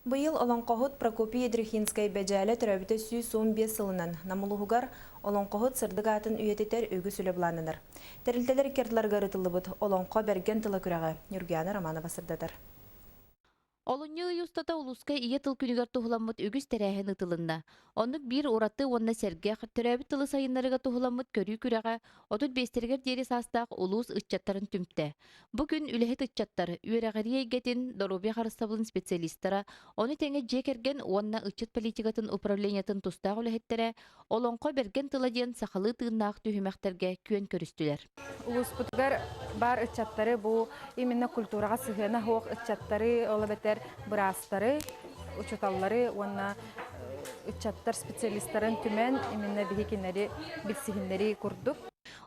Быйыл олоҥхоһут Прокопий Ядрихинскай Бэдьээлэ төрөөбүтэ 115 сылынан Нам улууһугар олоҥхоһут сырдык аатын үйэтитэр үгүс үлэ былааннанар. Тэрилтэлэр икки ардыларыгар ыытыллыбыт Олоҥхо бэргэн тыла күрэҕи Ньургуйаана Романова сырдатар. Олунньу ый устата улууска Ийэ тыл күнүгэр туһуламмыт үгүс тэрээһин ыытылынна. Оннук биир ураты уонна сэргэх, төрөөбүт тылы сайыннарыыга туһуламмыт көрүү күрэҕэ 35-тэригэр диэри саастаах улуус ыччаттарын түмтэ. Бу күн үлэһит ыччаттар, үөрэҕирии эйгэтин, доруобуйа харыстабылын специалистара, ону тэҥэ дьиэ кэргэн уонна ыччат политикатын управлениетын тустаах үлэһиттэрэ Олоҥхо бэргэн тыла диэн сахалыы тыыннаах түһүмэхтэргэ күөн көрүстүлэр. Улууспутугар баар ыччаттары бу именно культураҕа сыһыана суох ыччаттары, ол эбэтэр быраастары, учууталлары уонна ыччаттар специалистарын түмэн именно биһи кинилэри билсиһиннэрии курдук.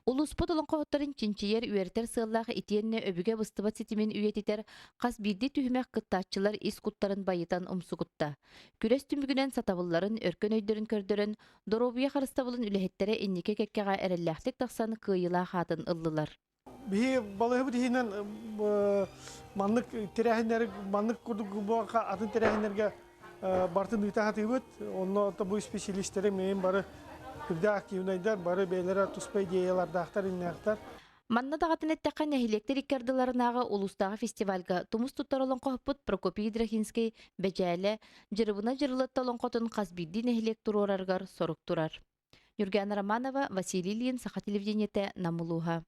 Улууспут олоҥхоһуттарын чинчийэр, үөрэтэр сыаллаах итиэннэ өбүгэ быстыбат ситимин үйэтитэр хас биирдии түһүмэх кыттааччылар ис куттарын байытан умсугутта. Күрэс түмүгүнэн сатабылларын, өркөн өйдөрүн көрдөрөн, Доруобуйа харыстабылын үлэһиттэрэ инники кэккэҕэ эрэллээхтик тахсан кыайыылаах аатын ыллылар. Биһи балыһыбыт иһинэн маннык тэрээһиннэри маннык курдук буолка атын тэрээһиннэргэ бартын ыыта сатыыбыт. Онно бу специалистэри мин бары үрдэ активнайдар, бары бэйэлэрэ туспа идеялардаахтар, иннээхтэр. Манна даҕатан эттэххэ, нэһилиэктэр икки ардыларынааҕы улуустааҕы фестивальга тумус туттар олоҥхоһуппут Прокопий Драхинский Бэдьээлэ, Дьырыбына Дьырылытта олоҥхотун хас биирдии нэһилиэк туруорарыгар сорук турар. Ньургуйаана Романова, Василий Ильин, Саха телевидениетэ, Нам улууһа.